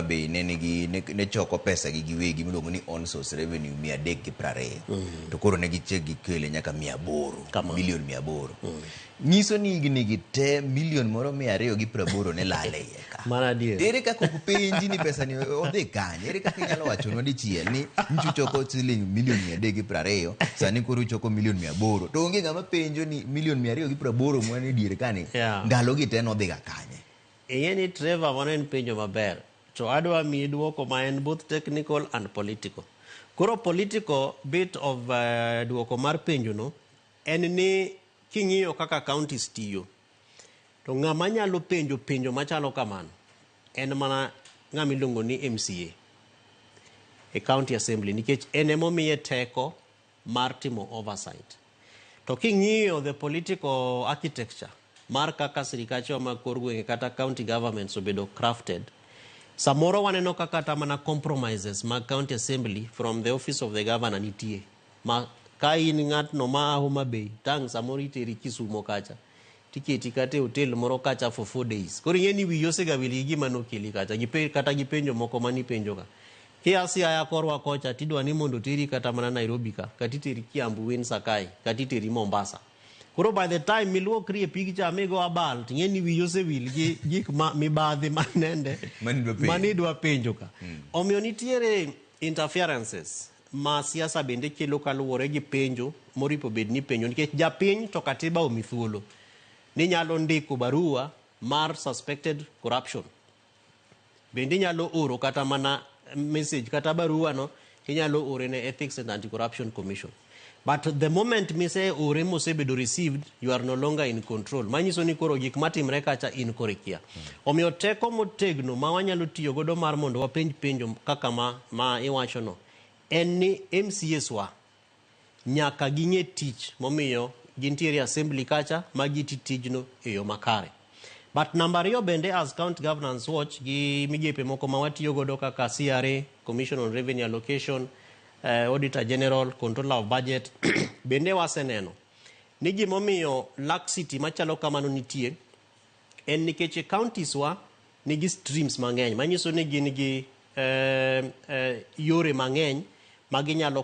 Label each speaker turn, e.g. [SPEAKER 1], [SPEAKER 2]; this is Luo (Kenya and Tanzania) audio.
[SPEAKER 1] Bay ne nigi ne choko pesa gi giwegi miluongo ni own source revenue 320 to koro ne gichek gikele nyaka 800.
[SPEAKER 2] Kamano.
[SPEAKER 1] Milion 800 nyiso ni higni gi te milion moro 280 ne lal e iye ka.
[SPEAKER 2] Mano adier.
[SPEAKER 1] Ere kaka ok penji ni pesa ni odhi kanye? Ere kaka inyalo wachonwa dichiel ni nyocha uchoko siling milion 320, sani koro uchoko milion 800, to onge ng'ama penjo ni milion 280 mane diere kani ndalogi te nodhiga kanye?
[SPEAKER 2] Ing'e ni Trevor, mano en penjo maber. To adwa miyi duoko ma en both technical and political. Koro political bit of duoko mar penjo no en ni king'iyo kaka counties tiyo, to ng'ama nyalo penjo penjo machalo kamano en mana ng'ama iluongo ni MCA e county assembly, nikech en emomiye teko mar timo oversight. To king'iyo the political architecture mar kaka sirikachewa mag kor gwenge kata county governments obedo crafted, samoro waneno ka kata mana compromises mag county assembly from the office of the governor nitie ma ka in ng'atno ma Homa Bay tang' samoro iteri Kisumo kacha tiketi kata e hotel moro kacha for 4 days. Koro ing'e ni wiyi osega wil gi gima nokeli kacha kata gi penjo moko manipenjo ka. Kia Siaya korwa kocha tidwa ni mondo oteri kata mana Nairobi ka, kata iteri Kiambu Windsor kae, kata iteri Mombasa. Koro by the time miluokri e pig cha migo abal, ting'e ni wiyi osewil gi gik ma mibadhi manende
[SPEAKER 1] Manidwa penjo.
[SPEAKER 2] Manidwa penjo ka. Omiyo nitiere interferences ma siasa bende kelo kaluwore gi penjo moripo bed ni penjo, nikech japiny to katiba omi thuolo ni nyalo ndiko barua mar suspected corruption. Bende inyalo oro kata mana message kata barua no inyalo ore ne Ethics and Anti-Corruption Commission. But the moment mise ore mosebedo received, you are no longer in control. Manyiso ni koro gik matimre kacha in koro ikia. Omiyo teko motegno ma wanyalo tiyo godo mar mondo wapenj penjo kaka ma iwachono en ni MCAs wa nyaka ging'e tich momiyo gintiere e assembly kacha ma giti tijno e yo makare. But namba ariyo bende, as County Governance Watch gi migepe moko ma watiyo godo kaka CRA, Commission on Revenue Allocation, Auditor General, Controller of Budget, bende waseneno ni gimomiyo laxity machalo kamano nitie en nikech e counties wa nigi streams mang'eny manyiso ni gin gi yore mang'eny ma ginyalo